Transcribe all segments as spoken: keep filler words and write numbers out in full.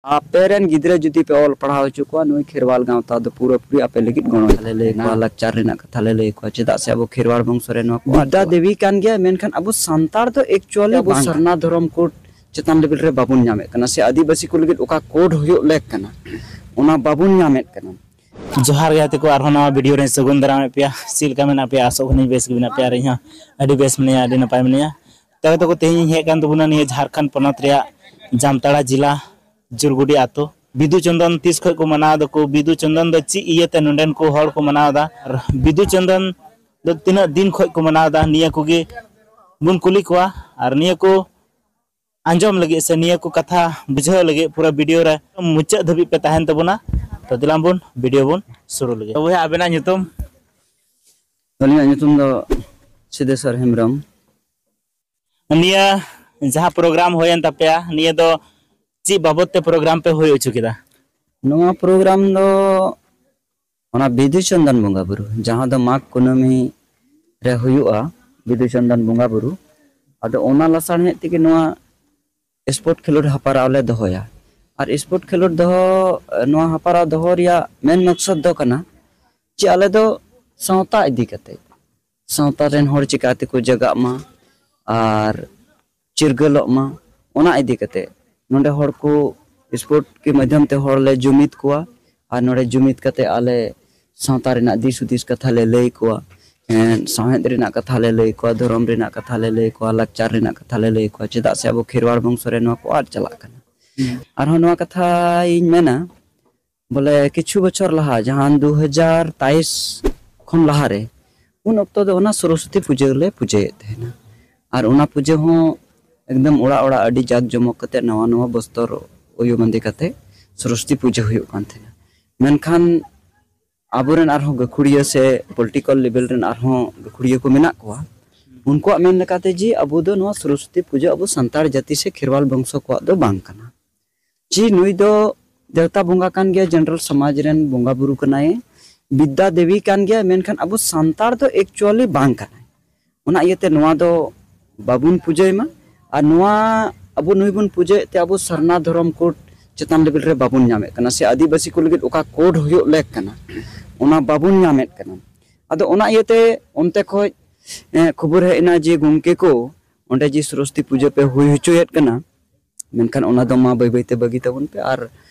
ᱟᱯᱮ ᱨᱮᱱ ᱜᱤᱫᱽᱨᱟᱹ ᱡᱩᱫᱤ ᱯᱮ ᱚᱞ ᱯᱟᱲᱦᱟᱣ ᱦᱚᱪᱚ ᱠᱚᱣᱟ, ᱱᱩᱭ ᱠᱷᱮᱨᱣᱟᱞ ᱜᱟᱶᱛᱟ ᱫᱚ ᱯᱩᱨᱟᱹᱯᱩᱨᱤ ᱟᱯᱮ ᱞᱟᱹᱜᱤᱫ ᱜᱚᱲᱚ᱾ ᱞᱮ ᱞᱟᱹᱭ ᱠᱚᱣᱟ, ᱞᱟᱠᱪᱟᱨ ᱨᱮᱱᱟᱜ ᱠᱟᱛᱷᱟ ᱞᱮ ᱞᱟᱹᱭ ᱠᱚᱣᱟ, ᱪᱮᱫᱟᱜ ᱥᱮ ᱟᱵᱚ ᱠᱷᱮᱨᱣᱟᱞ ᱵᱚᱝᱥᱚ ᱨᱮ ᱱᱚᱣᱟ ᱠᱚ ᱵᱤᱫᱽᱫᱟ ᱫᱮᱵᱤ ᱠᱟᱱ ᱜᱮᱭᱟ, ᱢᱮᱱᱠᱷᱟᱱ ᱟᱵᱚ ᱥᱟᱱᱛᱟᱲ ᱫᱚ ᱮᱠᱪᱩᱭᱟᱞᱤ ᱟᱵᱚ ᱵᱟᱝ ᱥᱟᱨᱱᱟ ᱫᱷᱚᱨᱚᱢ ᱠᱳᱰ ᱪᱮᱛᱟᱱ ᱞᱮᱵᱮᱞ ᱨᱮ ᱵᱟᱵᱚᱱ ᱧᱟᱢᱮᱫ ᱠᱟᱱᱟ, ᱥᱮ ᱟᱹᱫᱤᱵᱟᱹᱥᱤ ᱠᱚ ᱞᱟᱹᱜᱤᱫ ᱚᱠᱟ ᱠᱳᱰ ᱦᱩᱭᱩᱜ ᱞᱮᱠ ᱠᱟᱱᱟ, ᱚᱱᱟ ᱵᱟᱵᱚᱱ ᱧᱟᱢᱮᱫ ᱠᱟᱱᱟ᱾ ᱡᱚᱦᱟᱨ ᱜᱮ ᱜᱟᱛᱮ ᱠᱚ, ᱟᱨᱦᱚᱸ ᱱᱟᱣᱟ ᱵᱷᱤᱰᱤᱭᱳ ᱨᱮᱧ ᱥᱟᱹᱜᱩᱱ ᱫᱟᱨᱟᱢᱮᱫ ᱯᱮᱭᱟ᱾ ᱪᱮᱫ ᱞᱮᱠᱟ ᱢᱮᱱᱟᱜ ᱯᱮᱭᱟ? ᱟᱥᱚᱜ ᱠᱟᱹᱱᱟᱹᱧ ᱵᱮᱥ ᱜᱮ ᱢᱮᱱᱟᱜ ᱯᱮᱭᱟ, ᱟᱨ ᱤᱧ ᱦᱚᱸ ᱟᱹᱰᱤ ᱵᱮᱥ ᱢᱤᱱᱟᱹᱧᱟ, ᱟᱹᱰᱤ ᱱᱟᱯᱟᱭ ᱢᱤᱱᱟᱹᱧᱟ᱾ ᱛᱚᱵᱮ ᱛᱟᱠᱚ, ᱛᱮᱦᱮᱧ ᱤᱧ ᱦᱮᱡ ᱟᱠᱟᱱ ᱛᱟᱵᱚᱱᱟ ᱱᱤᱭᱟᱹ ᱡᱷᱟᱲᱠᱷᱚᱸᱰ ᱯᱚᱱᱚᱛ ᱨᱮᱭᱟᱜ ᱡᱟᱢᱛᱟᱲᱟ ᱡᱮᱞᱟ, ᱡᱩᱨᱜᱩᱰᱤ ᱟᱛᱳ᱾ ᱵᱤᱫᱩ ᱪᱚᱱᱫᱚᱱ ᱛᱤᱥ ᱠᱷᱚᱱ ᱠᱚ ᱢᱟᱱᱟᱣ ᱫᱟᱠᱚ? ᱵᱤᱫᱩ ᱪᱚᱱᱫᱚᱱ ᱫᱚ ᱪᱮᱫ ᱤᱭᱟᱹᱛᱮ ᱱᱚᱰᱮᱱ ᱠᱚ ᱦᱚᱲ ᱠᱚ ᱢᱟᱱᱟᱣ ᱮᱫᱟ? ᱟᱨ ᱵᱤᱫᱩ ᱪᱚᱱᱫᱚᱱ ᱫᱚ ᱛᱤᱱᱟᱹᱜ ᱫᱤᱱ ᱠᱷᱚᱱ ᱠᱚ ᱢᱟᱱᱟᱣ ᱮᱫᱟ? ᱱᱤᱭᱟᱹ ᱠᱚᱜᱮ ᱵᱚᱱ ᱠᱩᱞᱤ ᱠᱚᱣᱟ, ᱟᱨ ᱱᱤᱭᱟᱹ ᱠᱚ ᱟᱸᱡᱚᱢ ᱞᱟᱹᱜᱤᱫ ᱥᱮ ᱱᱤᱭᱟᱹ ᱠᱚ ᱠᱟᱛᱷᱟ ᱵᱩᱡᱷᱟᱹᱣ ᱞᱟᱹᱜᱤᱫ ᱯᱩᱨᱟᱹ ᱵᱷᱤᱰᱤᱭᱳ ᱨᱮ ᱢᱩᱪᱟᱹᱫ ᱫᱷᱟᱹᱵᱤᱡ ᱯᱮ ᱛᱟᱦᱮᱱ ᱛᱟᱵᱚᱱᱟ᱾ ᱛᱚ ᱫᱮᱞᱟ ᱵᱚᱱ ᱵᱷᱤᱰᱤᱭᱳ ᱵᱚᱱ ᱥᱩᱨᱩ ᱞᱮᱜᱮ᱾ ᱛᱚ ᱵᱚᱭᱦᱟ, ᱟᱵᱮᱱᱟᱜ ᱧᱩᱛᱩᱢ? ᱟᱹᱞᱤᱧᱟᱜ ᱧᱩᱛᱩᱢ ᱫᱚ ᱥᱤᱫᱷᱮᱥᱚᱨ ᱦᱮᱢᱵᱨᱚᱢ᱾ ᱱᱤᱭᱟᱹ ᱡᱟᱦᱟᱸ ᱯᱨᱳᱜᱨᱟᱢ ᱦᱩᱭᱮᱱ ᱛᱟᱯᱮᱭᱟ, ᱱᱤᱭᱟᱹ ᱫᱚ ᱪᱮᱫ ᱵᱟᱵᱚᱛ ᱛᱮ ᱯᱨᱳᱜᱨᱟᱢ ᱯᱮ ᱦᱩᱭ ᱦᱚᱪᱚ ᱠᱮᱫᱟ? ᱱᱚᱣᱟ ᱯᱨᱳᱜᱨᱟᱢ ᱫᱚ ᱚᱱᱟ ᱵᱤᱫᱩ ᱪᱚᱱᱫᱚᱱ ᱵᱚᱸᱜᱟ ᱵᱩᱨᱩ, ᱡᱟᱦᱟᱸ ᱫᱚ ᱢᱟᱜᱽ ᱠᱩᱱᱟᱹᱢᱤ ᱨᱮ ᱦᱩᱭᱩᱜᱼᱟ, ᱵᱤᱫᱩ ᱪᱚᱱᱫᱚᱱ ᱵᱚᱸᱜᱟ ᱵᱩᱨᱩ᱾ ᱟᱫᱚ ᱚᱱᱟ ᱞᱟᱥᱟᱲᱦᱮᱫ ᱛᱮᱜᱮ ᱱᱚᱣᱟ ᱥᱯᱳᱨᱴ ᱠᱷᱮᱞᱳᱰ ᱦᱟᱯᱟᱨᱟᱣ ᱞᱮ ᱫᱚᱦᱚᱭᱟ᱾ ᱟᱨ ᱥᱯᱳᱨᱴ ᱠᱷᱮᱞᱳᱰ ᱫᱚᱦᱚ, ᱱᱚᱣᱟ ᱦᱟᱯᱟᱨᱟᱣ ᱫᱚᱦᱚ ᱨᱮᱭᱟᱜ ᱢᱮᱱ ᱢᱚᱠᱥᱚᱫ ᱫᱚ ᱠᱟᱱᱟ ᱡᱮ ᱟᱞᱮ ᱫᱚ ᱥᱟᱶᱛᱟ ᱤᱫᱤ ᱠᱟᱛᱮ, ᱥᱟᱶᱛᱟ ᱨᱮᱱ ᱦᱚᱲ ᱪᱤᱠᱟ ᱛᱮᱠᱚ ᱡᱟᱜᱟᱜ ᱢᱟ ᱟᱨ ᱪᱤᱨᱜᱟᱹᱞᱚᱜ ᱢᱟ, ᱚᱱᱟ ᱤᱫᱤ ᱠᱟᱛᱮ ᱱᱚᱰᱮ ᱦᱚᱲ ᱠᱚ ᱥᱯᱳᱨᱴ ᱠᱮ ᱢᱟᱫᱽᱫᱷᱚᱢ ᱛᱮ ᱦᱚᱲ ᱞᱮ ᱡᱩᱢᱤᱫ ᱠᱚᱣᱟ᱾ ᱟᱨ ᱱᱚᱰᱮ ᱡᱩᱢᱤᱫ ᱠᱟᱛᱮ ᱟᱞᱮ ᱥᱟᱶᱛᱟ ᱨᱮᱱᱟᱜ ᱫᱤᱥ ᱦᱩᱫᱤᱥ ᱠᱟᱛᱷᱟ ᱞᱮ ᱞᱟᱹᱭ ᱠᱚᱣᱟ, ᱮᱸ, ᱥᱟᱶᱦᱮᱫ ᱨᱮᱱᱟᱜ ᱠᱟᱛᱷᱟ ᱞᱮ ᱞᱟᱹᱭ ᱠᱚᱣᱟ, ᱫᱷᱚᱨᱚᱢ ᱨᱮᱱᱟᱜ ᱠᱟᱛᱷᱟ ᱞᱮ ᱞᱟᱹᱭ ᱠᱚᱣᱟ, ᱞᱟᱠᱪᱟᱨ ᱨᱮᱱᱟᱜ ᱠᱟᱛᱷᱟ ᱞᱮ ᱞᱟᱹᱭ ᱠᱚᱣᱟ, ᱪᱮᱫᱟᱜ ᱥᱮ ᱟᱵᱚ ᱠᱷᱮᱨᱣᱟᱲ ᱵᱚᱝᱥᱚ ᱨᱮ ᱱᱚᱣᱟ ᱠᱚ ᱟᱫ ᱪᱟᱞᱟᱜ ᱠᱟᱱᱟ᱾ ᱦᱩᱸ᱾ ᱟᱨᱦᱚᱸ ᱱᱚᱣᱟ ᱠᱟᱛᱷᱟᱧ ᱢᱮᱱᱟ, ᱵᱚᱞᱮ ᱠᱤᱪᱷᱩ ᱵᱚᱪᱷᱚᱨ ᱞᱟᱦᱟ, ᱡᱟᱦᱟᱸ ᱫᱩ ᱦᱟᱡᱟᱨ ᱛᱟᱭᱤᱥ ᱠᱷᱚᱱ ᱞᱟᱦᱟᱨᱮ, ᱩᱱ ᱚᱠᱛᱚ ᱫᱚ ᱚᱱᱟ ᱥᱚᱨᱚᱥᱚᱛᱤ ᱯᱩᱡᱟᱹ ᱞᱮ ᱯᱩᱡᱟᱹᱭᱮᱫ ᱛᱟᱦᱮᱱᱟ᱾ ᱟᱨ ᱚᱱᱟ ᱯᱩᱡᱟᱹ ᱦᱚᱸ ᱮᱠᱫᱚᱢ ᱚᱲᱟᱜ ᱚᱲᱟᱜ ᱟᱹᱰᱤ ᱡᱟᱠ ᱡᱚᱢᱚᱠ ᱠᱟᱛᱮ ᱱᱟᱣᱟ ᱱᱟᱣᱟ ᱵᱚᱥᱛᱚᱨ ᱚᱭᱩ ᱵᱟᱸᱫᱮ ᱠᱟᱛᱮ ᱥᱚᱨᱚᱥᱚᱛᱤ ᱯᱩᱡᱟᱹ ᱦᱩᱭᱩᱜ ᱠᱟᱱ ᱛᱟᱦᱮᱱᱟ᱾ ᱢᱮᱱᱠᱷᱟᱱ ᱟᱵᱚᱨᱮᱱ ᱟᱨᱦᱚᱸ ᱜᱟᱹᱠᱷᱩᱲᱤᱭᱟᱹ ᱥᱮ ᱯᱚᱞᱤᱴᱤᱠᱟᱞ ᱞᱮᱵᱮᱞ ᱨᱮᱱ ᱟᱨᱦᱚᱸ ᱜᱟᱹᱠᱷᱩᱲᱤᱭᱟᱹ ᱠᱚ ᱢᱮᱱᱟᱜ ᱠᱚᱣᱟ, ᱩᱱᱠᱩᱣᱟᱜ ᱢᱮᱱ ᱞᱮᱠᱟᱛᱮ ᱡᱮ ᱟᱵᱚ ᱫᱚ ᱱᱚᱣᱟ ᱥᱚᱨᱚᱥᱚᱛᱤ ᱯᱩᱡᱟᱹ ᱟᱵᱚ ᱥᱟᱱᱛᱟᱲ ᱡᱟᱹᱛᱤ ᱥᱮ ᱠᱷᱮᱨᱣᱟᱞ ᱵᱚᱝᱥᱚ ᱠᱚᱣᱟᱜ ᱫᱚ ᱵᱟᱝ ᱠᱟᱱᱟ᱾ ᱡᱮ ᱱᱩᱭ ᱫᱚ ᱫᱮᱣᱛᱟ ᱵᱚᱸᱜᱟ ᱠᱟᱱ ᱜᱮᱭᱟ, ᱡᱮᱱᱟᱨᱮᱞ ᱥᱚᱢᱟᱡᱽ ᱨᱮᱱ ᱵᱚᱸᱜᱟ ᱵᱩᱨᱩ ᱠᱟᱱᱟᱭ, ᱵᱤᱫᱽᱫᱟ ᱫᱮᱵᱤ ᱠᱟᱱ ᱜᱮᱭᱟ, ᱢᱮᱱᱠᱷᱟᱱ ᱟᱵᱚ ᱥᱟᱱᱛᱟᱲ ᱫᱚ ᱮᱠᱪᱩᱭᱟᱞᱤ ᱵᱟᱝ ᱠᱟᱱᱟᱭ᱾ ᱚᱱᱟ ᱤᱭᱟᱹᱛᱮ ᱱᱚᱣᱟ ᱫᱚ ᱵᱟᱵᱚᱱ ᱯᱩᱡᱟᱹᱭ ᱢᱟ᱾ ᱟᱨ ᱱᱚᱣᱟ ᱟᱵᱚ ᱱᱩᱭ ᱵᱚᱱ ᱯᱩᱡᱟᱹᱭᱮᱫ ᱛᱮ ᱟᱵᱚ ᱥᱟᱨᱱᱟ ᱫᱷᱚᱨᱚᱢ ᱠᱳᱰ ᱪᱮᱛᱟᱱ ᱞᱮᱵᱮᱞ ᱨᱮ ᱵᱟᱵᱚᱱ ᱧᱟᱢᱮᱫ ᱠᱟᱱᱟ, ᱥᱮ ᱟᱹᱫᱤᱵᱟᱹᱥᱤ ᱠᱚ ᱞᱟᱹᱜᱤᱫ ᱚᱠᱟ ᱠᱳᱰ ᱦᱩᱭᱩᱜ ᱞᱮᱠ ᱠᱟᱱᱟ, ᱚᱱᱟ ᱵᱟᱵᱚᱱ ᱧᱟᱢᱮᱫ ᱠᱟᱱᱟ᱾ ᱟᱫᱚ ᱚᱱᱟ ᱤᱭᱟᱹᱛᱮ ᱚᱱᱛᱮ ᱠᱷᱚᱡ, ᱮ, ᱠᱷᱚᱵᱚᱨ ᱦᱮᱡ ᱮᱱᱟ ᱡᱮ ᱜᱚᱢᱠᱮ ᱠᱚ, ᱚᱸᱰᱮ ᱡᱮ ᱥᱚᱨᱚᱥᱚᱛᱤ ᱯᱩᱡᱟᱹ ᱯᱮ ᱦᱩᱭ ᱦᱚᱪᱚᱭᱮᱫ ᱠᱟᱱᱟ, ᱢᱮᱱᱠᱷᱟᱱ ᱚᱱᱟ ᱫᱚ ᱢᱟ ᱵᱟᱹᱭ ᱵᱟᱹᱭᱛᱮ ᱵᱟᱹᱜᱤ ᱛᱟᱵᱚᱱ ᱯᱮ᱾ ᱟᱨ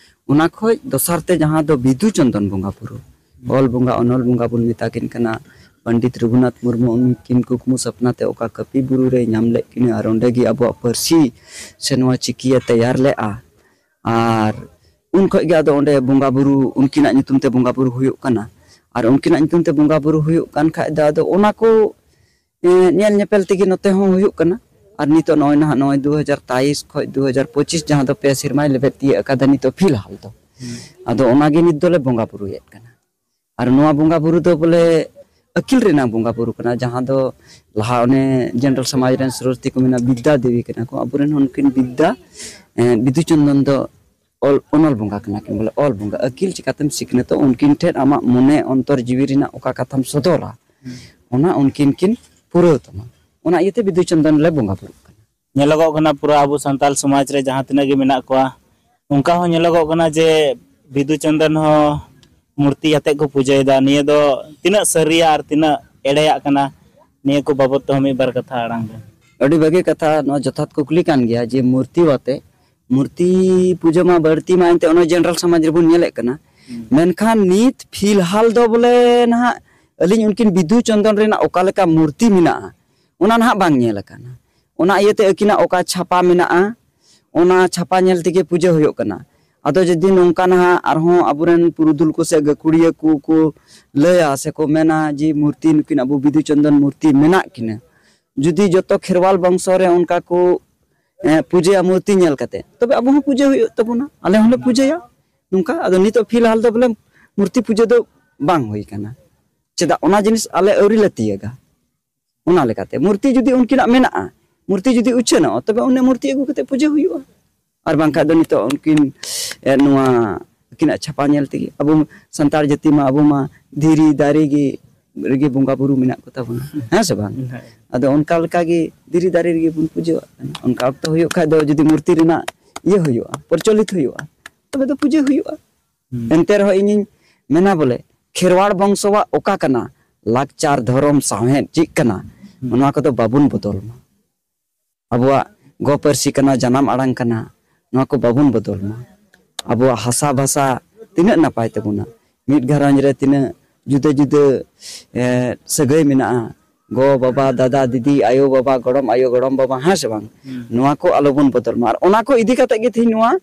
ᱚᱱᱟ ᱠᱷᱚᱡ ᱫᱚᱥᱟᱨ ᱛᱮ ᱡᱟᱦᱟᱸ ᱫᱚ ᱵᱤᱫᱩ ᱪᱚᱱᱫᱚᱱ ᱵᱚᱸᱜᱟ ᱵᱩᱨᱩ, ᱚᱞ ᱵᱚᱸᱜᱟ, ᱚᱱᱚᱞ ᱵᱚᱸᱜᱟ ᱵᱚᱱ ᱢᱮᱛᱟ ᱠᱤᱱ ᱠᱟᱱᱟ᱾ ᱯᱚᱱᱰᱤᱛ ᱨᱚᱜᱷᱩᱱᱟᱛᱷ ᱢᱩᱨᱢᱩ ᱩᱱᱠᱤᱱ ᱠᱩᱠᱢᱩ ᱥᱟᱯᱱᱟ ᱛᱮ ᱚᱠᱟ ᱠᱟᱹᱯᱤ ᱵᱩᱨᱩ ᱨᱮᱭ ᱧᱟᱢ ᱞᱮᱫ ᱠᱤᱱᱟ ᱟᱨ ᱚᱸᱰᱮ ᱜᱮ ᱟᱵᱚᱣᱟᱜ ᱯᱟᱹᱨᱥᱤ ᱥᱮ ᱱᱚᱣᱟ ᱪᱤᱠᱤᱭᱮ ᱛᱮᱭᱟᱨ ᱞᱮᱫᱼᱟ᱾ ᱟᱨ ᱩᱱ ᱠᱷᱚᱡ ᱜᱮ ᱟᱫᱚ ᱚᱸᱰᱮ ᱵᱚᱸᱜᱟ ᱵᱩᱨᱩ, ᱩᱱᱠᱤᱱᱟᱜ ᱧᱩᱛᱩᱢ ᱛᱮ ᱵᱚᱸᱜᱟ ᱵᱩᱨᱩ ᱦᱩᱭᱩᱜ ᱠᱟᱱᱟ᱾ ᱟᱨ ᱩᱱᱠᱤᱱᱟᱜ ᱧᱩᱛᱩᱢ ᱛᱮ ᱵᱚᱸᱜᱟ ᱵᱩᱨᱩ ᱦᱩᱭᱩᱜ ᱠᱟᱱ ᱠᱷᱟᱡ ᱫᱚ ᱟᱫᱚ ᱚᱱᱟ ᱠᱚ, ᱮ, ᱧᱮᱞ ᱧᱮᱯᱮᱞ ᱛᱮᱜᱮ ᱱᱚᱛᱮ ᱦᱚᱸ ᱦᱩᱭᱩᱜ ᱠᱟᱱᱟ᱾ ᱟᱨ ᱱᱤᱛᱚᱜ ᱱᱚᱜᱼᱚᱭ ᱱᱟᱦᱟᱜ ᱱᱚᱜᱼᱚᱭ ᱫᱩ ᱦᱟᱡᱟᱨ ᱛᱮᱭᱤᱥ ᱠᱷᱚᱡ ᱫᱩ ᱦᱟᱡᱟᱨ ᱯᱚᱸᱪᱤᱥ, ᱡᱟᱦᱟᱸ ᱫᱚ ᱯᱮ ᱥᱮᱨᱢᱟᱭ ᱞᱮᱵᱮᱫ ᱛᱤᱭᱟᱹᱜ ᱟᱠᱟᱫᱟ ᱱᱤᱛᱚᱜ ᱯᱷᱤᱞᱦᱟᱞ ᱫᱚ᱾ ᱟᱫᱚ ᱚᱱᱟᱜᱮ ᱱᱤᱛ ᱫᱚᱞᱮ ᱵᱚᱸᱜᱟ ᱵᱩᱨᱩᱭᱮᱫ ᱠᱟᱱᱟ᱾ ᱟᱨ ᱱᱚᱣᱟ ᱵᱚᱸᱜᱟ ᱵᱩᱨᱩ ᱫᱚ ᱵᱚᱞᱮ ᱟᱹᱠᱤᱞ ᱨᱮᱱᱟᱜ ᱵᱚᱸᱜᱟ ᱵᱩᱨᱩ ᱠᱟᱱᱟ, ᱡᱟᱦᱟᱸ ᱫᱚ ᱞᱟᱦᱟ ᱚᱱᱮ ᱡᱮᱱᱟᱨᱟᱞ ᱥᱚᱢᱟᱡᱽ ᱨᱮᱱ ᱥᱚᱨᱚᱥᱚᱛᱤ ᱠᱚ ᱢᱮᱱᱟ, ᱵᱤᱫᱽᱫᱟ ᱫᱮᱵᱤ ᱠᱟᱱᱟ ᱠᱚ᱾ ᱟᱵᱚᱨᱮᱱ ᱦᱚᱸ ᱩᱱᱠᱤᱱ ᱵᱤᱫᱽᱫᱟ, ᱮ, ᱵᱤᱫᱩ ᱪᱚᱱᱫᱚᱱ ᱫᱚ ᱚᱞ, ᱚᱱᱚᱞ ᱵᱚᱸᱜᱟ ᱠᱟᱱᱟ ᱠᱤᱱ, ᱵᱚᱞᱮ ᱚᱞ ᱵᱚᱸᱜᱟ᱾ ᱟᱹᱠᱤᱞ ᱪᱤᱠᱟᱛᱮᱢ ᱥᱤᱠᱷᱱᱟᱹᱛᱚᱜ, ᱩᱱᱠᱤᱱ ᱴᱷᱮᱱ ᱟᱢᱟᱜ ᱢᱚᱱᱮ ᱚᱱᱛᱚᱨ ᱡᱤᱣᱤ ᱨᱮᱱᱟᱜ ᱚᱠᱟ ᱠᱟᱛᱷᱟᱢ ᱥᱚᱫᱚᱨᱟ, ᱚᱱᱟ ᱩᱱᱠᱤᱱ ᱠᱤᱱ ᱯᱩᱨᱟᱹᱣ ᱛᱟᱢᱟ᱾ ᱚᱱᱟ ᱤᱭᱟᱹᱛᱮ ᱵᱤᱫᱩ ᱪᱚᱱᱫᱚᱱ ᱞᱮ ᱵᱚᱸᱜᱟ ᱵᱩᱨᱩᱜ ᱠᱟᱱᱟ᱾ ᱧᱮᱞᱚᱜᱚᱜ ᱠᱟᱱᱟ ᱯᱩᱨᱟᱹ ᱟᱵᱚ ᱥᱟᱱᱛᱟᱞ ᱥᱚᱢᱟᱡᱽ ᱨᱮ ᱡᱟᱦᱟᱸ ᱛᱤᱱᱟᱹᱜ ᱜᱮ ᱢᱮᱱᱟᱜ ᱠᱚᱣᱟ, ᱚᱱᱠᱟ ᱦᱚᱸ ᱧᱮᱞᱚᱜᱚᱜ ᱠᱟᱱᱟ ᱡᱮ ᱵᱤᱫᱩ ᱪᱚᱱᱫᱚᱱ ᱦᱚᱸ ᱢᱩᱨᱛᱤ ᱟᱛᱮᱫ ᱠᱚ ᱯᱩᱡᱟᱹᱭᱮᱫᱟ᱾ ᱱᱤᱭᱟᱹ ᱫᱚ ᱛᱤᱱᱟᱹᱜ ᱥᱟᱹᱨᱤᱭᱟ ᱟᱨ ᱛᱤᱱᱟᱹᱜ ᱮᱲᱮᱭᱟᱜ ᱠᱟᱱᱟ, ᱱᱤᱭᱟᱹ ᱠᱚ ᱵᱟᱵᱚᱫ ᱛᱮᱦᱚᱸ ᱢᱤᱫ ᱵᱟᱨ ᱠᱟᱛᱷᱟ ᱟᱲᱟᱝ ᱵᱮᱱ᱾ ᱟᱹᱰᱤ ᱵᱷᱟᱹᱜᱤ ᱠᱟᱛᱷᱟ, ᱱᱚᱣᱟ ᱡᱚᱛᱷᱟᱛ ᱠᱩᱠᱞᱤ ᱠᱟᱱ ᱜᱮᱭᱟ ᱡᱮ ᱢᱩᱨᱛᱤ ᱟᱛᱮ, ᱢᱩᱨᱛᱤ ᱯᱩᱡᱟᱹ ᱢᱟ ᱵᱟᱹᱲᱛᱤ ᱢᱟ ᱮᱱᱛᱮ ᱚᱱᱟ ᱡᱮᱱᱟᱨᱟᱞ ᱥᱚᱢᱟᱡᱽ ᱨᱮᱵᱚᱱ ᱧᱮᱞᱮᱫ ᱠᱟᱱᱟ᱾ ᱢᱮᱱᱠᱷᱟᱱ ᱱᱤᱛ ᱯᱷᱤᱞᱦᱟᱞ ᱫᱚ ᱵᱚᱞᱮ ᱱᱟᱦᱟᱜ ᱟᱹᱞᱤᱧ ᱩᱱᱠᱤᱱ ᱵᱤᱫᱩ ᱪᱚᱱᱫᱚᱱ ᱨᱮᱱᱟᱜ ᱚᱠᱟ ᱞᱮᱠᱟ ᱢᱩᱨᱛᱤ ᱢᱮᱱᱟᱜᱼᱟ, ᱚᱱᱟ ᱱᱟᱦᱟᱜ ᱵᱟᱝ ᱧᱮᱞ ᱟᱠᱟᱱᱟ᱾ ᱚᱱᱟ ᱤᱭᱟᱹᱛᱮ ᱟᱹᱠᱤᱱᱟᱜ ᱚᱠᱟ ᱪᱷᱟᱯᱟ ᱢᱮᱱᱟᱜᱼᱟ, ᱚᱱᱟ ᱪᱷᱟᱯᱟ ᱧᱮᱞ ᱛᱮᱜᱮ ᱯᱩᱡᱟᱹ ᱦᱩᱭᱩᱜ ᱠᱟᱱᱟ᱾ ᱟᱫᱚ ᱡᱩᱫᱤ ᱱᱚᱝᱠᱟ ᱱᱟᱦᱟᱜ ᱟᱨᱦᱚᱸ ᱟᱵᱚᱨᱮᱱ ᱯᱩᱨᱩᱫᱷᱩᱞ ᱠᱚ ᱥᱮ ᱜᱟᱹᱠᱷᱩᱲᱤᱭᱟᱹ ᱠᱚ ᱠᱚ ᱞᱟᱹᱭᱟ ᱥᱮ ᱠᱚ ᱢᱮᱱᱟ ᱡᱮ ᱢᱩᱨᱛᱤ, ᱱᱩᱠᱤᱱ ᱟᱵᱚ ᱵᱤᱫᱩ ᱪᱚᱱᱫᱚᱱ ᱢᱩᱨᱛᱤ ᱢᱮᱱᱟᱜ ᱠᱤᱱᱟᱹ, ᱡᱩᱫᱤ ᱡᱚᱛᱚ ᱠᱷᱮᱨᱣᱟᱞ ᱵᱚᱝᱥᱚ ᱨᱮ ᱚᱱᱠᱟ ᱠᱚ, ᱮ, ᱯᱩᱡᱟᱹᱭᱟ ᱢᱩᱨᱛᱤ ᱧᱮᱞ ᱠᱟᱛᱮ, ᱛᱚᱵᱮ ᱟᱵᱚ ᱦᱚᱸ ᱯᱩᱡᱟᱹ ᱦᱩᱭᱩᱜ ᱛᱟᱵᱚᱱᱟ, ᱟᱞᱮ ᱦᱚᱸᱞᱮ ᱯᱩᱡᱟᱹᱭᱟ ᱱᱚᱝᱠᱟ᱾ ᱟᱫᱚ ᱱᱤᱛᱚᱜ ᱯᱷᱤᱞᱦᱟᱞ ᱫᱚ ᱵᱚᱞᱮ ᱢᱩᱨᱛᱤ ᱯᱩᱡᱟᱹ ᱫᱚ ᱵᱟᱝ ᱦᱩᱭ ᱠᱟᱱᱟ᱾ ᱪᱮᱫᱟᱜ? ᱚᱱᱟ ᱡᱤᱱᱤᱥ ᱟᱞᱮ ᱟᱹᱣᱨᱤ ᱞᱮ ᱛᱤᱭᱟᱹᱜᱟ᱾ ᱚᱱᱟ ᱞᱮᱠᱟᱛᱮ ᱢᱩᱨᱛᱤ ᱡᱩᱫᱤ ᱩᱱᱠᱤᱱᱟᱜ ᱢᱮᱱᱟᱜᱼᱟ, ᱢᱩᱨᱛᱤ ᱡᱩᱫᱤ ᱩᱪᱷᱟᱹᱱᱚᱜᱼᱟ, ᱛᱚᱵᱮ ᱩᱱᱤ ᱢᱩᱨᱛᱤ ᱟᱹᱜᱩ ᱠᱟᱛᱮ ᱯᱩᱡᱟᱹ ᱦᱩᱭᱩᱜᱼᱟ᱾ ᱟᱨ ᱵᱟᱝᱠᱷᱟᱱ ᱫᱚ ᱱᱤᱛᱚᱜ ᱩᱱᱠᱤᱱ, ᱮ, ᱱᱚᱣᱟ ᱩᱱᱠᱤᱱᱟᱜ ᱪᱷᱟᱯᱟ ᱧᱮᱞ ᱛᱮᱜᱮ ᱟᱵᱚ ᱥᱟᱱᱛᱟᱲ ᱡᱟᱹᱛᱤ ᱢᱟ, ᱟᱵᱚ ᱢᱟ ᱫᱷᱤᱨᱤ ᱫᱟᱨᱮ ᱜᱮ ᱨᱮᱜᱮ ᱵᱚᱸᱜᱟ ᱵᱩᱨᱩ ᱢᱮᱱᱟᱜ ᱠᱚᱛᱟ ᱵᱚᱱᱟ, ᱦᱮᱸ ᱥᱮ ᱵᱟᱝ? ᱟᱫᱚ ᱚᱱᱠᱟ ᱞᱮᱠᱟ ᱜᱮ ᱫᱷᱤᱨᱤ ᱫᱟᱨᱮ ᱨᱮᱜᱮ ᱵᱚᱱ ᱯᱩᱡᱟᱹᱣᱟᱜ ᱠᱟᱱᱟ᱾ ᱚᱱᱠᱟ ᱚᱠᱛᱚ ᱦᱩᱭᱩᱜ ᱠᱷᱟᱡ ᱫᱚ ᱡᱩᱫᱤ ᱢᱩᱨᱛᱤ ᱨᱮᱱᱟᱜ ᱤᱭᱟᱹ ᱦᱩᱭᱩᱜᱼᱟ, ᱯᱨᱚᱪᱚᱞᱤᱛ ᱦᱩᱭᱩᱜᱼᱟ, ᱛᱚᱵᱮ ᱫᱚ ᱯᱩᱡᱟᱹ ᱦᱩᱭᱩᱜᱼᱟ᱾ ᱮᱱᱛᱮ ᱨᱮᱦᱚᱸ ᱤᱧᱤᱧ ᱢᱮᱱᱟ ᱵᱚᱞᱮ, ᱠᱷᱮᱨᱣᱟᱲ ᱵᱚᱝᱥᱚᱣᱟᱜ ᱚᱠᱟ ᱠᱟᱱᱟ, ᱞᱟᱠᱪᱟᱨ, ᱫᱷᱚᱨᱚᱢ, ᱥᱟᱶᱦᱮᱫ ᱪᱮᱫ ᱠᱟᱱᱟ, ᱱᱚᱣᱟ ᱠᱚᱫᱚ ᱵᱟᱵᱚᱱ ᱵᱚᱫᱚᱞ ᱢᱟ᱾ ᱟᱵᱚᱣᱟᱜ ᱜᱚ ᱯᱟᱹᱨᱥᱤ ᱠᱟᱱᱟ, ᱡᱟᱱᱟᱢ ᱟᱲᱟᱝ ᱠᱟᱱᱟ, ᱱᱚᱣᱟ ᱠᱚ ᱵᱟᱵᱚᱱ ᱵᱚᱫᱚᱞ ᱢᱟ᱾ ᱟᱵᱚᱣᱟᱜ ᱦᱟᱥᱟ ᱵᱷᱟᱥᱟ ᱛᱤᱱᱟᱹᱜ ᱱᱟᱯᱟᱭ ᱛᱟᱵᱚᱱᱟ, ᱢᱤᱫ ᱜᱷᱟᱨᱚᱸᱡᱽ ᱨᱮ ᱛᱤᱱᱟᱹᱜ ᱡᱩᱫᱟᱹ ᱡᱩᱫᱟᱹ, ᱮ, ᱥᱟᱹᱜᱟᱹᱭ ᱢᱮᱱᱟᱜᱼᱟ, ᱜᱚ ᱵᱟᱵᱟ, ᱫᱟᱫᱟ ᱫᱤᱫᱤ, ᱟᱭᱳ ᱵᱟᱵᱟ, ᱜᱚᱲᱚᱢ ᱟᱭᱳ ᱜᱚᱲᱚᱢ ᱵᱟᱵᱟ, ᱦᱮᱸ ᱥᱮ ᱵᱟᱝ? ᱱᱚᱣᱟ ᱠᱚ ᱟᱞᱚᱵᱚᱱ ᱵᱚᱫᱚᱞ ᱢᱟ᱾ ᱟᱨ ᱚᱱᱟ ᱠᱚ ᱤᱫᱤ ᱠᱟᱛᱮ ᱜᱮ ᱛᱮᱦᱮᱧ ᱱᱚᱣᱟ,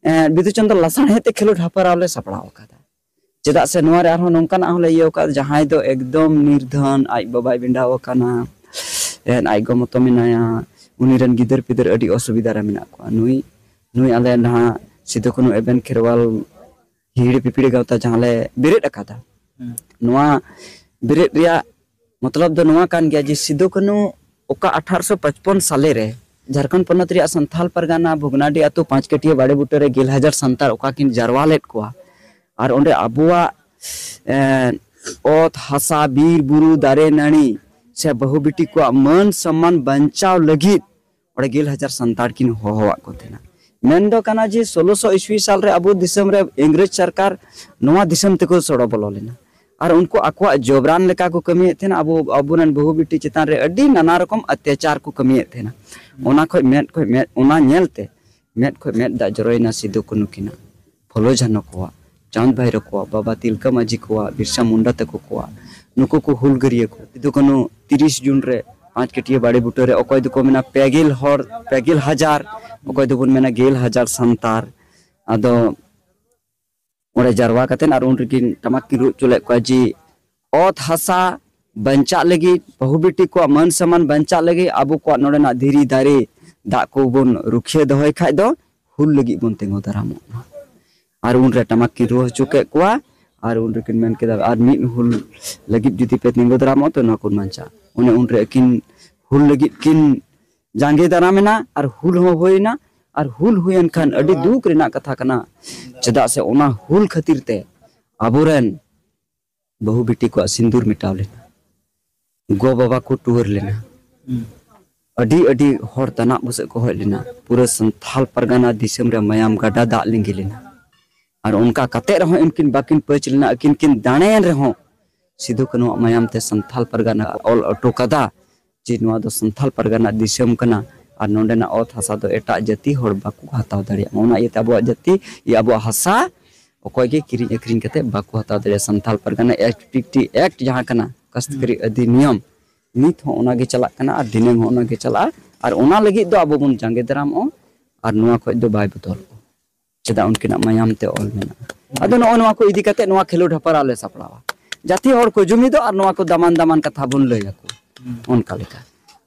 ᱮ, ᱵᱤᱫᱩ ᱪᱟᱸᱫᱟᱱ ᱞᱟᱥᱟᱲᱦᱮᱫ ᱛᱮ ᱠᱷᱮᱞᱳᱰ ᱦᱮᱯᱨᱟᱣ ᱞᱮ ᱥᱟᱯᱲᱟᱣ ᱟᱠᱟᱫᱟ᱾ ᱪᱮᱫᱟᱜ ᱥᱮ ᱱᱚᱣᱟ ᱨᱮ ᱟᱨᱦᱚᱸ ᱱᱚᱝᱠᱟᱱᱟᱜ ᱦᱚᱸᱞᱮ ᱤᱭᱟᱹ ᱟᱠᱟᱫ, ᱡᱟᱦᱟᱸᱭ ᱫᱚ ᱮᱠᱫᱚᱢ ᱱᱤᱨᱫᱷᱚᱱ, ᱟᱡ ᱵᱟᱵᱟᱭ ᱵᱮᱸᱰᱟᱣ ᱟᱠᱟᱱᱟ, ᱮ, ᱟᱡ ᱜᱚ ᱢᱚᱛᱚ ᱢᱮᱱᱟᱭᱟ, ᱩᱱᱤ ᱨᱮᱱ ᱜᱤᱫᱟᱹᱨ ᱯᱤᱫᱟᱹᱨ ᱟᱹᱰᱤ ᱚᱥᱩᱵᱤᱫᱷᱟ ᱨᱮ ᱢᱮᱱᱟᱜ ᱠᱚᱣᱟ᱾ ᱱᱩᱭ, ᱱᱩᱭ ᱟᱞᱮ ᱱᱟᱦᱟᱜ ᱥᱤᱫᱩ ᱠᱟᱹᱱᱦᱩ ᱮᱵᱷᱮᱱ ᱠᱷᱮᱨᱣᱟᱞ ᱦᱤᱦᱤᱲᱤ ᱯᱤᱯᱤᱲᱤ ᱜᱟᱶᱛᱟ ᱡᱟᱦᱟᱸ ᱞᱮ ᱵᱮᱨᱮᱫ ᱟᱠᱟᱫᱟ, ᱱᱚᱣᱟ ᱵᱮᱨᱮᱫ ᱨᱮᱭᱟᱜ ᱢᱚᱛᱞᱚᱵ ᱫᱚ ᱱᱚᱣᱟ ᱠᱟᱱ ᱜᱮᱭᱟ ᱡᱮ ᱥᱤᱫᱩ ᱠᱟᱹᱱᱦᱩ ᱚᱠᱟ ᱟᱴᱷᱟᱨᱚᱥᱚ ᱯᱟᱸᱪᱯᱚᱱ ᱥᱟᱞᱮ ᱨᱮ ᱡᱷᱟᱲᱠᱷᱚᱸᱰ ᱯᱚᱱᱚᱛ ᱨᱮᱭᱟᱜ ᱥᱟᱱᱛᱷᱟᱞ ᱯᱟᱨᱜᱟᱱᱟ ᱵᱷᱚᱜᱽᱱᱟᱰᱤ ᱟᱹᱛᱩ ᱯᱟᱸᱪ ᱠᱟᱹᱴᱤᱭᱟᱹ ᱵᱟᱲᱮ ᱵᱩᱴᱟᱹ ᱨᱮ ᱜᱮᱞ ᱦᱟᱡᱟᱨ ᱥᱟᱱᱛᱟᱲ ᱚᱠᱟ ᱠᱤᱱ ᱡᱟᱨᱣᱟ ᱞᱮᱫ ᱠᱚᱣᱟ, ᱟᱨ ᱚᱸᱰᱮ ᱟᱵᱚᱣᱟᱜ, ᱮᱸ, ᱚᱛ ᱦᱟᱥᱟ, ᱵᱤᱨ ᱵᱩᱨᱩ, ᱫᱟᱨᱮ ᱱᱟᱹᱲᱤ ᱥᱮ ᱵᱟᱹᱦᱩ ᱵᱤᱴᱤ ᱠᱚᱣᱟᱜ ᱢᱟᱹᱱ ᱥᱚᱢᱢᱟᱱ ᱵᱟᱧᱪᱟᱣ ᱞᱟᱹᱜᱤᱫ ᱚᱸᱰᱮ ᱜᱮᱞ ᱦᱟᱡᱟᱨ ᱥᱟᱱᱛᱟᱲ ᱠᱤᱱ ᱦᱚᱦᱚᱣᱟᱫ ᱠᱚ ᱛᱟᱦᱮᱱᱟ᱾ ᱢᱮᱱ ᱫᱚ ᱠᱟᱱᱟ ᱡᱮ ᱥᱳᱞᱳᱥᱚ ᱤᱥᱣᱤ ᱥᱟᱞ ᱨᱮ ᱟᱵᱚ ᱫᱤᱥᱚᱢ ᱨᱮ ᱤᱝᱨᱮᱡᱽ ᱥᱚᱨᱠᱟᱨ ᱱᱚᱣᱟ ᱫᱤᱥᱚᱢ ᱛᱮᱠᱚ ᱥᱚᱲᱚ ᱵᱚᱞᱚ ᱞᱮᱱᱟ, ᱟᱨ ᱩᱱᱠᱩ ᱟᱠᱚᱣᱟᱜ ᱡᱚᱵᱽᱨᱟᱱ ᱞᱮᱠᱟ ᱠᱚ ᱠᱟᱹᱢᱤᱭᱮᱫ ᱛᱟᱦᱮᱱᱟ, ᱟᱵᱚ, ᱟᱵᱚᱨᱮᱱ ᱵᱟᱹᱦᱩ ᱵᱤᱴᱤ ᱪᱮᱛᱟᱱ ᱨᱮ ᱟᱹᱰᱤ ᱱᱟᱱᱟ ᱨᱚᱠᱚᱢ ᱚᱛᱛᱟᱪᱟᱨ ᱠᱚ ᱠᱟᱹᱢᱤᱭᱮᱫ ᱛᱟᱦᱮᱱᱟ᱾ ᱚᱱᱟ ᱠᱷᱚᱡ ᱢᱮᱫ ᱠᱷᱚᱡ ᱢᱮᱫ, ᱚᱱᱟ ᱧᱮᱞᱛᱮ ᱢᱮᱫ ᱠᱷᱚᱡ ᱢᱮᱫ ᱫᱟᱜ ᱡᱚᱨᱚᱭᱮᱱᱟ ᱥᱤᱫᱩ ᱠᱟᱹᱱᱦᱩ ᱠᱤᱱᱟᱜ, ᱯᱷᱩᱞᱳ ᱡᱷᱟᱱᱚ ᱠᱚᱣᱟᱜ, ᱪᱟᱸᱫᱽ ᱵᱷᱟᱭᱨᱳ ᱠᱚᱣᱟᱜ, ᱵᱟᱵᱟ ᱛᱤᱞᱠᱟᱹ ᱢᱟᱹᱡᱷᱤ ᱠᱚᱣᱟᱜ, ᱵᱤᱨᱥᱟ ᱢᱩᱱᱰᱟ ᱛᱟᱠᱚ ᱠᱚᱣᱟᱜ, ᱱᱩᱠᱩ ᱠᱚ ᱦᱩᱞᱜᱟᱹᱨᱤᱭᱟᱹ ᱠᱚ᱾ ᱥᱤᱫᱩ ᱠᱟᱹᱱᱦᱩ ᱛᱤᱨᱤᱥ ᱡᱩᱱ ᱨᱮ ᱯᱟᱸᱪ ᱠᱟᱹᱴᱤᱭᱟᱹ ᱵᱟᱲᱮ ᱵᱩᱴᱟᱹ ᱨᱮ ᱚᱠᱚᱭ ᱫᱚᱠᱚ ᱢᱮᱱᱟ ᱯᱮ ᱜᱮᱞ ᱦᱚᱲ, ᱯᱮ ᱜᱮᱞ ᱦᱟᱡᱟᱨ, ᱚᱠᱚᱭ ᱫᱚᱵᱚᱱ ᱢᱮᱱᱟ ᱜᱮᱞ ᱦᱟᱡᱟᱨ ᱥᱟᱱᱛᱟᱲ᱾ ᱟᱫᱚ ᱚᱸᱰᱮ ᱡᱟᱨᱣᱟ ᱠᱟᱛᱮᱫ ᱟᱨ ᱩᱱ ᱨᱮᱠᱤᱱ ᱴᱟᱢᱟᱠ ᱠᱤᱱ ᱨᱩ ᱦᱚᱪᱚ ᱞᱮᱫ ᱠᱚᱣᱟ ᱡᱮ ᱚᱛ ᱦᱟᱥᱟ ᱵᱟᱧᱪᱟᱜ ᱞᱟᱹᱜᱤᱫ, ᱵᱟᱹᱦᱩ ᱵᱤᱴᱤ ᱠᱚᱣᱟᱜ ᱢᱟᱹᱱ ᱥᱚᱢᱢᱟᱱ ᱵᱟᱧᱪᱟᱜ ᱞᱟᱹᱜᱤᱫ, ᱟᱵᱚ ᱠᱚᱣᱟᱜ ᱱᱚᱰᱮᱱᱟᱜ ᱫᱷᱤᱨᱤ ᱫᱟᱨᱮ ᱫᱟᱜ ᱠᱚᱵᱚᱱ ᱨᱩᱠᱷᱤᱭᱟᱹ ᱫᱚᱦᱚᱭ ᱠᱷᱟᱡ ᱫᱚ ᱦᱩᱞ ᱞᱟᱹᱜᱤᱫ ᱵᱚᱱ ᱛᱤᱸᱜᱩ ᱫᱟᱨᱟᱢᱚᱜ ᱢᱟ᱾ ᱟᱨ ᱩᱱᱨᱮ ᱴᱟᱢᱟᱠ ᱠᱤᱱ ᱨᱩ ᱦᱚᱪᱚ ᱠᱮᱫ ᱠᱚᱣᱟ, ᱟᱨ ᱩᱱ ᱨᱮᱠᱤᱱ ᱢᱮᱱ ᱠᱮᱫᱟ, "ᱟᱨ ᱢᱤᱫ ᱦᱩᱞ ᱞᱟᱹᱜᱤᱫ ᱡᱩᱫᱤ ᱯᱮ ᱛᱤᱸᱜᱩ ᱫᱟᱨᱟᱢᱚᱜᱼᱟ, ᱛᱚ ᱱᱚᱣᱟ ᱠᱚ ᱵᱟᱧᱪᱟᱜᱼᱟ᱾" ᱚᱱᱮ ᱩᱱᱨᱮ ᱟᱹᱠᱤᱱ ᱦᱩᱞ ᱞᱟᱹᱜᱤᱫ ᱠᱤᱱ ᱡᱟᱸᱜᱮ ᱫᱟᱨᱟᱢ ᱮᱱᱟ, ᱟᱨ ᱦᱩᱞ ᱦᱚᱸ ᱦᱩᱭ ᱮᱱᱟ᱾ ᱟᱨ ᱦᱩᱞ ᱦᱩᱭᱮᱱ ᱠᱷᱟᱱ ᱟᱹᱰᱤ ᱫᱩᱠ ᱨᱮᱱᱟᱜ ᱠᱟᱛᱷᱟ ᱠᱟᱱᱟ, ᱪᱮᱫᱟᱜ ᱥᱮ ᱚᱱᱟ ᱦᱩᱞ ᱠᱷᱟᱹᱛᱤᱨ ᱛᱮ ᱟᱵᱚᱨᱮᱱ ᱵᱟᱹᱦᱩ ᱵᱤᱴᱤ ᱠᱚᱣᱟᱜ ᱥᱤᱸᱫᱩᱨ ᱢᱮᱴᱟᱣ ᱞᱮᱱᱟ, ᱜᱚ ᱵᱟᱵᱟ ᱠᱚ ᱴᱩᱣᱟᱹᱨ ᱞᱮᱱᱟ, ᱟᱹᱰᱤ ᱟᱹᱰᱤ ᱦᱚᱲ ᱛᱟᱱᱟᱜ ᱵᱩᱥᱟᱹᱜ ᱠᱚ ᱦᱚᱡ ᱞᱮᱱᱟ, ᱯᱩᱨᱟᱹ ᱥᱟᱱᱛᱷᱟᱞ ᱯᱟᱨᱜᱟᱱᱟ ᱫᱤᱥᱚᱢ ᱨᱮ ᱢᱟᱭᱟᱢ ᱜᱟᱰᱟ ᱫᱟᱜ ᱞᱤᱸᱜᱤ ᱞᱮᱱᱟ᱾ ᱟᱨ ᱚᱱᱠᱟ ᱠᱟᱛᱮ ᱨᱮᱦᱚᱸ ᱩᱱᱠᱤᱱ ᱵᱟᱹᱠᱤᱱ ᱯᱟᱹᱪ ᱞᱮᱱᱟ, ᱟᱹᱠᱤᱱ ᱠᱤᱱ ᱫᱟᱲᱮᱭᱮᱱ ᱨᱮᱦᱚᱸ ᱥᱤᱫᱩ ᱠᱟᱹᱱᱩᱣᱟᱜ ᱢᱟᱭᱟᱢ ᱛᱮ ᱥᱟᱱᱛᱷᱟᱞ ᱯᱟᱨᱜᱟᱱᱟ ᱚᱞ ᱦᱚᱴᱚ ᱠᱟᱫᱟ ᱡᱮ ᱱᱚᱣᱟ ᱫᱚ ᱥᱟᱱᱛᱷᱟᱞ ᱯᱟᱨᱜᱟᱱᱟ ᱫᱤᱥᱚᱢ ᱠᱟᱱᱟ᱾ ᱟᱨ ᱱᱚᱰᱮᱱᱟᱜ ᱚᱛ ᱦᱟᱥᱟ ᱫᱚ ᱮᱴᱟᱜ ᱡᱟᱹᱛᱤ ᱦᱚᱲ ᱵᱟᱠᱚ ᱦᱟᱛᱟᱣ ᱫᱟᱲᱮᱭᱟᱜ ᱢᱟ᱾ ᱚᱱᱟ ᱤᱭᱟᱹᱛᱮ ᱟᱵᱚᱣᱟᱜ ᱡᱟᱹᱛᱤ, ᱤᱭᱟᱹ, ᱟᱵᱚᱣᱟᱜ ᱦᱟᱥᱟ ᱚᱠᱚᱭ ᱜᱮ ᱠᱤᱨᱤᱧ ᱟᱹᱠᱷᱨᱤᱧ ᱠᱟᱛᱮ ᱵᱟᱠᱚ ᱦᱟᱛᱟᱣ ᱫᱟᱲᱮᱭᱟᱜᱼᱟ᱾ ᱥᱟᱱᱛᱷᱟᱞ ᱯᱟᱨᱜᱟᱱᱟ ᱮᱥ ᱯᱤ ᱴᱤ ᱮᱠᱴ ᱡᱟᱦᱟᱸ ᱠᱟᱱᱟ, ᱠᱟᱥᱛᱠᱟᱨᱤ ᱚᱫᱷᱤᱱᱤᱭᱚᱢ, ᱱᱤᱛ ᱦᱚᱸ ᱚᱱᱟ ᱜᱮ ᱪᱟᱞᱟᱜ ᱠᱟᱱᱟ ᱟᱨ ᱫᱤᱱᱟᱹᱢ ᱦᱚᱸ ᱚᱱᱟ ᱜᱮ ᱪᱟᱞᱟᱜᱼᱟ᱾ ᱟᱨ ᱚᱱᱟ ᱞᱟᱹᱜᱤᱫ ᱫᱚ ᱟᱵᱚ ᱵᱚᱱ ᱡᱟᱸᱜᱮ ᱫᱟᱨᱟᱢᱚᱜᱼᱟ ᱟᱨ ᱱᱚᱣᱟ ᱠᱷᱚᱡ ᱫᱚ ᱵᱟᱭ ᱵᱚᱫᱚᱞᱚᱜᱼᱟ᱾ ᱪᱮᱫᱟᱜ? ᱩᱱᱠᱤᱱᱟᱜ ᱢᱟᱭᱟᱢ ᱛᱮ ᱚᱞ ᱢᱮᱱᱟᱜᱼᱟ᱾ ᱟᱫᱚ ᱱᱚᱜᱼᱚ ᱱᱚᱣᱟ ᱠᱚ ᱤᱫᱤ ᱠᱟᱛᱮ ᱱᱚᱣᱟ ᱠᱷᱮᱞᱳᱰ ᱦᱮᱯᱨᱟᱣ ᱞᱮ ᱥᱟᱯᱲᱟᱣᱟ᱾ ᱡᱟᱛᱮ ᱦᱚᱲ ᱠᱚ ᱡᱩᱢᱤᱫᱚᱜ ᱟᱨ ᱱᱚᱣᱟ ᱠᱚ ᱫᱟᱢᱟᱱ ᱫᱟᱢᱟᱱ ᱠᱟᱛᱷᱟ ᱵᱚᱱ ᱞᱟᱹᱭ ᱟᱠᱚ᱾ ᱚᱱᱠᱟ ᱞᱮᱠᱟ᱾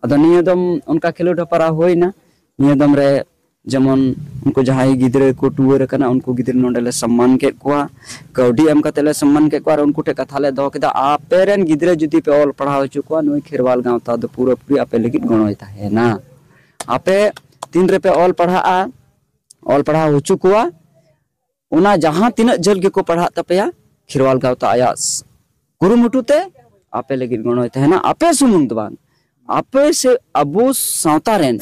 ᱟᱫᱚ ᱱᱤᱭᱟᱹ ᱫᱚᱢ ᱚᱱᱠᱟ ᱠᱷᱮᱞᱳᱰ ᱦᱮᱯᱨᱟᱣ ᱦᱩᱭᱱᱟ᱾ ᱱᱤᱭᱟᱹ ᱫᱚᱢ ᱨᱮ ᱡᱮᱢᱚᱱ ᱩᱱᱠᱩ ᱡᱟᱦᱟᱸᱭ ᱜᱤᱫᱽᱨᱟᱹ ᱠᱚ ᱴᱩᱣᱟᱹᱨ ᱟᱠᱟᱱᱟ, ᱩᱱᱠᱩ ᱜᱤᱫᱽᱨᱟᱹ ᱱᱚᱰᱮ ᱞᱮ ᱥᱚᱢᱢᱟᱱ ᱠᱮᱫ ᱠᱚᱣᱟ, ᱠᱟᱹᱣᱰᱤ ᱮᱢ ᱠᱟᱛᱮ ᱞᱮ ᱥᱚᱢᱢᱟᱱ ᱠᱮᱫ ᱠᱚᱣᱟ᱾ ᱟᱨ ᱩᱱᱠᱩ ᱴᱷᱮᱱ ᱠᱟᱛᱷᱟ ᱞᱮ ᱫᱚᱦᱚ ᱠᱮᱫᱟ, ᱟᱯᱮ ᱨᱮᱱ ᱜᱤᱫᱽᱨᱟᱹ ᱡᱩᱫᱤ ᱯᱮ ᱚᱞ ᱯᱟᱲᱦᱟᱣ ᱦᱚᱪᱚ ᱠᱚᱣᱟ, ᱱᱩᱭ ᱠᱷᱮᱨᱣᱟᱞ ᱜᱟᱶᱛᱟ ᱫᱚ ᱯᱩᱨᱟᱹᱯᱩᱨᱤ ᱟᱯᱮ ᱞᱟᱹᱜᱤᱫ ᱜᱚᱲᱚᱭ ᱛᱟᱦᱮᱱᱟ᱾ ᱟᱯᱮ ᱛᱤᱱ ᱨᱮᱯᱮ ᱚᱞ ᱯᱟᱲᱦᱟᱜᱼᱟ, ᱚᱞ ᱯᱟᱲᱦᱟᱣ ᱦᱚᱪᱚ ᱠᱚᱣᱟ, ᱚᱱᱟ ᱡᱟᱦᱟᱸ ᱛᱤᱱᱟᱹᱜ ᱡᱷᱟᱹᱞ ᱜᱮᱠᱚ ᱯᱟᱲᱦᱟᱜ ᱛᱟᱯᱮᱭᱟ, ᱠᱷᱮᱨᱣᱟᱞ ᱜᱟᱶᱛᱟ ᱟᱭᱟᱜ ᱠᱩᱨᱩᱢᱩᱴᱩ ᱛᱮ ᱟᱯᱮ ᱞᱟᱹᱜᱤᱫ ᱜᱚᱲᱚᱭ ᱛᱟᱦᱮᱱᱟ᱾ ᱟᱯᱮ ᱥᱩᱢᱩᱝ ᱫᱚ ᱵᱟᱝ, ᱟᱯᱮ ᱥᱮ ᱟᱵᱚ ᱥᱟᱶᱛᱟ ᱨᱮᱱ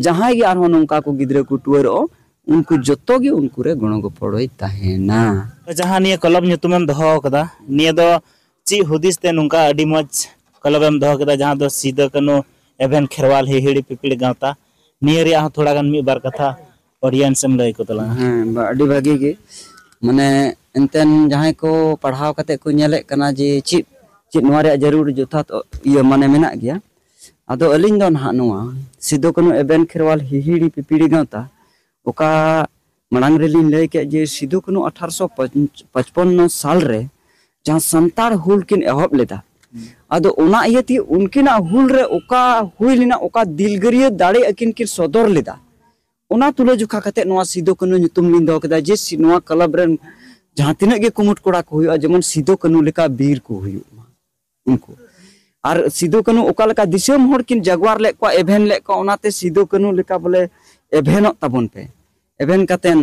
ᱡᱟᱦᱟᱸᱭ ᱜᱮ ᱟᱨᱦᱚᱸ ᱱᱚᱝᱠᱟ ᱠᱚ ᱜᱤᱫᱽᱨᱟᱹ ᱠᱚ ᱴᱩᱣᱟᱹᱨᱚᱜ, ᱩᱱᱠᱩ ᱡᱚᱛᱚ ᱜᱮ ᱩᱱᱠᱩ ᱨᱮ ᱜᱚᱲᱚ ᱜᱚᱯᱚᱲᱚᱭ ᱛᱟᱦᱮᱱᱟ᱾ ᱡᱟᱦᱟᱸ ᱱᱤᱭᱟᱹ ᱠᱞᱟᱵᱽ ᱧᱩᱛᱩᱢᱮᱢ ᱫᱚᱦᱚ ᱟᱠᱟᱫᱟ, ᱱᱤᱭᱟᱹ ᱫᱚ ᱪᱮᱫ ᱦᱩᱫᱤᱥ ᱛᱮ ᱱᱚᱝᱠᱟ ᱟᱹᱰᱤ ᱢᱚᱡᱽ ᱠᱞᱟᱵᱽ ᱮᱢ ᱫᱚᱦᱚ ᱠᱮᱫᱟ, ᱡᱟᱦᱟᱸ ᱫᱚ ᱥᱤᱫᱟᱹ ᱠᱟᱹᱱᱦᱩ ᱮᱵᱷᱮᱱ ᱠᱷᱮᱨᱣᱟᱞ ᱦᱤᱦᱤᱲᱤ ᱯᱤᱯᱤᱲᱤ ᱜᱟᱶᱛᱟ? ᱱᱤᱭᱟᱹ ᱨᱮᱭᱟᱜ ᱦᱚᱸ ᱛᱷᱚᱲᱟ ᱜᱟᱱ ᱢᱤᱫ ᱵᱟᱨ ᱠᱟᱛᱷᱟ ᱚᱰᱤᱭᱮᱱᱥ ᱮᱢ ᱞᱟᱹᱭ ᱟᱠᱚ ᱛᱟᱞᱟᱝᱟ᱾ ᱦᱮᱸ, ᱵᱟ-, ᱟᱹᱰᱤ ᱵᱷᱟᱹᱜᱤ ᱜᱮ᱾ ᱢᱟᱱᱮ, ᱮᱱᱛᱮᱱ ᱡᱟᱦᱟᱸᱭ ᱠᱚ ᱯᱟᱲᱦᱟᱣ ᱠᱟᱛᱮ ᱠᱚ ᱧᱮᱞᱮᱫ ᱠᱟᱱᱟ ᱡᱮ ᱪᱮᱫ, ᱪᱮᱫ ᱱᱚᱣᱟ ᱨᱮᱭᱟᱜ ᱡᱟᱹᱨᱩᱲ ᱡᱚᱛᱷᱟᱛ, ᱤᱭᱟᱹ, ᱢᱟᱱᱮ ᱢᱮᱱᱟᱜ ᱜᱮᱭᱟ᱾ ᱟᱫᱚ ᱟᱹᱞᱤᱧ ᱫᱚ ᱱᱟᱦᱟᱜ ᱱᱚᱣᱟ ᱥᱤᱫᱩ ᱠᱟᱹᱱᱦᱩ ᱮᱵᱷᱮᱱ ᱠᱷᱮᱨᱣᱟᱞ ᱦᱤᱦᱤᱲᱤ ᱯᱤᱯᱤᱲᱤ ᱜᱟᱶᱛᱟ, ᱚᱠᱟ ᱢᱟᱲᱟᱝ ᱨᱮᱞᱤᱧ ᱞᱟᱹᱭ ᱠᱮᱫ ᱡᱮ ᱥᱤᱫᱩ ᱠᱟᱹᱱᱦᱩ ᱟᱴᱷᱟᱨᱚᱥᱚ ᱯᱚᱪᱯᱚᱱᱱᱚ ᱥᱟᱞ ᱨᱮ ᱡᱟᱦᱟᱸ ᱥᱟᱱᱛᱟᱲ ᱦᱩᱞ ᱠᱤᱱ ᱮᱦᱚᱵ ᱞᱮᱫᱟ, ᱟᱫᱚ ᱚᱱᱟ ᱤᱭᱟᱹᱛᱮ ᱩᱱᱠᱤᱱᱟᱜ ᱦᱩᱞ ᱨᱮ ᱚᱠᱟ ᱦᱩᱭ ᱞᱮᱱᱟ, ᱚᱠᱟ ᱫᱤᱞᱜᱟᱹᱨᱤᱭᱟᱹ ᱫᱟᱲᱮ ᱟᱹᱠᱤᱱ ᱠᱤᱱ ᱥᱚᱫᱚᱨ ᱞᱮᱫᱟ, ᱚᱱᱟ ᱛᱩᱞᱟᱹ ᱡᱚᱠᱷᱟ ᱠᱟᱛᱮ ᱱᱚᱣᱟ ᱥᱤᱫᱩ ᱠᱟᱹᱱᱦᱩ ᱧᱩᱛᱩᱢ ᱞᱤᱧ ᱫᱚᱦᱚ ᱠᱮᱫᱟ ᱡᱮ ᱥᱤ-, ᱱᱚᱣᱟ ᱠᱞᱟᱵᱽ ᱨᱮᱱ ᱡᱟᱦᱟᱸ ᱛᱤᱱᱟᱹᱜ ᱜᱮ ᱠᱩᱢᱩᱴ ᱠᱚᱲᱟ ᱠᱚ ᱦᱩᱭᱩᱜᱼᱟ, ᱡᱮᱢᱚᱱ ᱥᱤᱫᱩ ᱠᱟᱹᱱᱦᱩ ᱞᱮᱠᱟ ᱵᱤᱨ ᱠᱚ ᱦᱩᱭᱩᱜ ᱢᱟ ᱩᱱᱠᱩ᱾ ᱟᱨ ᱥᱤᱫᱩ ᱠᱟᱹᱱᱦᱩ ᱚᱠᱟ ᱞᱮᱠᱟ ᱫᱤᱥᱚᱢ ᱦᱚᱲ ᱠᱤᱱ ᱡᱟᱜᱣᱟᱨ ᱞᱮᱫ ᱠᱚᱣᱟ, ᱮᱵᱷᱮᱱ ᱞᱮᱫ ᱠᱚᱣᱟ, ᱚᱱᱟᱛᱮ ᱥᱤᱫᱩ ᱠᱟᱹᱱᱦᱩ ᱞᱮᱠᱟ ᱵᱚᱞᱮ ᱮᱵᱷᱮᱱᱚᱜ ᱛᱟᱵᱚᱱ ᱯᱮ᱾ ᱮᱵᱷᱮᱱ ᱠᱟᱛᱮᱱ,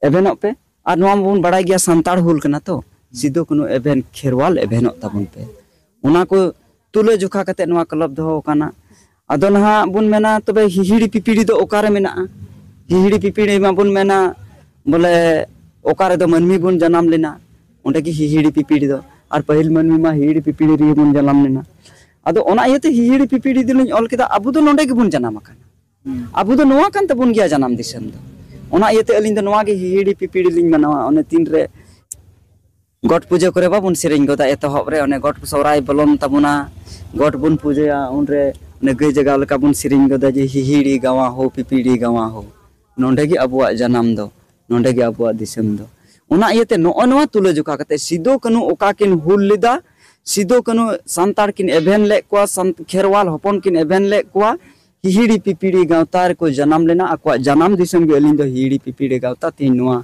ᱮᱵᱷᱮᱱᱚᱜ ᱯᱮ᱾ ᱟᱨ ᱱᱚᱣᱟ ᱢᱟᱵᱚᱱ ᱵᱟᱲᱟᱭ ᱜᱮᱭᱟ, ᱥᱟᱱᱛᱟᱲ ᱦᱩᱞ ᱠᱟᱱᱟ ᱛᱚ, ᱥᱤᱫᱩ ᱠᱟᱹᱱᱦᱩ ᱮᱵᱷᱮᱱ ᱠᱷᱮᱨᱣᱟᱞ ᱮᱵᱷᱮᱱᱚᱜ ᱛᱟᱵᱚᱱ ᱯᱮ᱾ ᱚᱱᱟ ᱠᱚ ᱛᱩᱞᱟᱹ ᱡᱚᱠᱷᱟ ᱠᱟᱛᱮ ᱱᱚᱣᱟ ᱠᱞᱟᱵᱽ ᱫᱚᱦᱚ ᱟᱠᱟᱱᱟ᱾ ᱟᱫᱚ ᱱᱟᱦᱟᱜ ᱵᱚᱱ ᱢᱮᱱᱟ, ᱛᱚᱵᱮ ᱦᱤᱦᱤᱲᱤ ᱯᱤᱯᱤᱲᱤ ᱫᱚ ᱚᱠᱟᱨᱮ ᱢᱮᱱᱟᱜᱼᱟ? ᱦᱤᱦᱤᱲᱤ ᱯᱤᱯᱤᱲᱤ ᱢᱟᱵᱚᱱ ᱢᱮᱱᱟ ᱵᱚᱞᱮ ᱚᱠᱟ ᱨᱮᱫᱚ ᱢᱟᱹᱱᱢᱤ ᱵᱚᱱ ᱡᱟᱱᱟᱢ ᱞᱮᱱᱟ, ᱚᱸᱰᱮ ᱜᱮ ᱦᱤᱦᱤᱲᱤ ᱯᱤᱯᱤᱲᱤ ᱫᱚ᱾ ᱟᱨ ᱯᱟᱹᱦᱤᱞ ᱢᱟᱹᱱᱢᱤ ᱢᱟ ᱦᱤᱦᱤᱲᱤ ᱯᱤᱯᱤᱲᱤ ᱨᱮᱜᱮ ᱵᱚᱱ ᱡᱟᱱᱟᱢ ᱞᱮᱱᱟ᱾ ᱟᱫᱚ ᱚᱱᱟ ᱤᱭᱟᱹᱛᱮ ᱦᱤᱦᱤᱲᱤ ᱯᱤᱯᱤᱲᱤ ᱫᱚᱞᱤᱧ ᱚᱞ ᱠᱮᱫᱟ, ᱟᱵᱚ ᱫᱚ ᱱᱚᱸᱰᱮ ᱜᱮᱵᱚᱱ ᱡᱟᱱᱟᱢ ᱟᱠᱟᱱᱟ᱾ ᱟᱵᱚ ᱫᱚ ᱱᱚᱣᱟ ᱠᱟᱱ ᱛᱟᱵᱚᱱ ᱜᱮᱭᱟ ᱡᱟᱱᱟᱢ ᱫᱤᱥᱚᱢ ᱫᱚ᱾ ᱚᱱᱟ ᱤᱭᱟᱹᱛᱮ ᱟᱹᱞᱤᱧ ᱫᱚ ᱱᱚᱣᱟ ᱜᱮ ᱦᱤᱦᱤᱲᱤ ᱯᱤᱯᱤᱲᱤ ᱞᱤᱧ ᱢᱟᱱᱟᱣᱟ᱾ ᱚᱱᱮ ᱛᱤᱱ ᱨᱮ ᱜᱚᱴ ᱯᱩᱡᱟᱹ ᱠᱚᱨᱮ ᱵᱟᱵᱚᱱ ᱥᱮᱨᱮᱧ ᱜᱚᱫᱟ, ᱮᱛᱚᱦᱚᱵ ᱨᱮ ᱚᱱᱮ ᱜᱚᱴ ᱥᱚᱦᱨᱟᱭ ᱵᱚᱞᱚᱱ ᱛᱟᱵᱚᱱᱟ, ᱜᱚᱴ ᱵᱚᱱ ᱯᱩᱡᱟᱹᱭᱟ, ᱩᱱᱨᱮ ᱚᱱᱮ ᱜᱟᱹᱭ ᱡᱟᱜᱟᱣ ᱞᱮᱠᱟ ᱵᱚᱱ ᱥᱮᱨᱮᱧ ᱜᱚᱫᱟ ᱡᱮ, "ᱦᱤᱦᱤᱲᱤ ᱜᱟᱶᱟ ᱦᱳ, ᱯᱤᱯᱤᱲᱤ ᱜᱟᱶᱟ ᱦᱳ, ᱱᱚᱸᱰᱮ ᱜᱮ ᱟᱵᱚᱣᱟᱜ ᱡᱟᱱᱟᱢ ᱫᱚ, ᱱᱚᱸᱰᱮ ᱜᱮ ᱟᱵᱚᱣᱟᱜ ᱫᱤᱥᱚᱢ ᱫᱚ᱾" ᱚᱱᱟ ᱤᱭᱟᱹᱛᱮ ᱱᱚᱜᱼᱚ ᱱᱚᱣᱟ ᱛᱩᱞᱟᱹ ᱡᱚᱠᱷᱟ ᱠᱟᱛᱮ ᱥᱤᱫᱩ ᱠᱟᱹᱱᱦᱩ ᱚᱠᱟ ᱠᱤᱱ ᱦᱩᱞ ᱞᱮᱫᱟ, ᱥᱤᱫᱩ ᱠᱟᱹᱱᱦᱩ ᱥᱟᱱᱛᱟᱲ ᱠᱤᱱ ᱮᱵᱷᱮᱱ ᱞᱮᱫ ᱠᱚᱣᱟ, ᱥᱟᱱ-, ᱠᱷᱮᱨᱣᱟᱞ ᱦᱚᱯᱚᱱ ᱠᱤᱱ ᱮᱵᱷᱮᱱ ᱞᱮᱫ ᱠᱚᱣᱟ, ᱦᱤᱦᱤᱲᱤ ᱯᱤᱯᱤᱲᱤ ᱜᱟᱶᱛᱟ ᱨᱮᱠᱚ ᱡᱟᱱᱟᱢ ᱞᱮᱱᱟ᱾ ᱟᱠᱚᱣᱟᱜ ᱡᱟᱱᱟᱢ ᱫᱤᱥᱚᱢ ᱜᱮ ᱟᱹᱞᱤᱧ ᱫᱚ ᱦᱤᱦᱤᱲᱤ ᱯᱤᱯᱤᱲᱤ ᱜᱟᱶᱛᱟ, ᱛᱮᱦᱮᱧ ᱱᱚᱣᱟ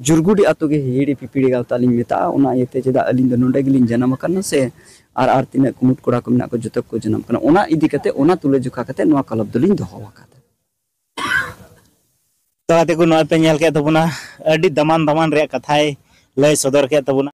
ᱡᱩᱨᱜᱩᱰᱤ ᱟᱛᱳ ᱜᱮ ᱦᱤᱦᱤᱲᱤ ᱯᱤᱯᱤᱲᱤ ᱜᱟᱶᱛᱟ ᱞᱤᱧ ᱢᱮᱛᱟᱜᱼᱟ᱾ ᱚᱱᱟ ᱤᱭᱟᱹᱛᱮ ᱪᱮᱫᱟᱜ ᱟᱹᱞᱤᱧ ᱫᱚ ᱱᱚᱸᱰᱮ ᱜᱮᱞᱤᱧ ᱡᱟᱱᱟᱢ ᱟᱠᱟᱱᱟ ᱥᱮ ᱟᱨ, ᱟᱨ ᱛᱤᱱᱟᱹᱜ ᱠᱩᱢᱩᱴ ᱠᱚᱲᱟ ᱠᱚ ᱢᱮᱱᱟᱜ ᱠᱚ, ᱡᱚᱛᱚ ᱠᱚ ᱡᱟᱱᱟᱢ ᱠᱟᱱᱟ᱾ ᱚᱱᱟ ᱤᱫᱤ ᱠᱟᱛᱮ, ᱚᱱᱟ ᱛᱩᱞᱟᱹ ᱡᱚᱠᱷᱟ ᱠᱟᱛᱮ ᱱᱚᱣᱟ ᱠᱟᱞᱚᱵ ᱫᱚᱞᱤᱧ ᱫᱚᱦᱚ ᱟᱠᱟᱫᱟ᱾ ᱛᱚ ᱜᱟᱛᱮ ᱠᱚ, ᱱᱚᱜᱼᱚᱭ ᱯᱮ ᱧᱮᱞ ᱠᱮᱫ ᱛᱟᱵᱚᱱᱟ, ᱟᱹᱰᱤ ᱫᱟᱢᱟᱱ ᱫᱟᱢᱟᱱ ᱨᱮᱭᱟᱜ ᱠᱟᱛᱷᱟᱭ ᱞᱟᱹᱭ ᱥᱚᱫᱚᱨ ᱠᱮᱫ ᱛᱟᱵᱚᱱᱟ᱾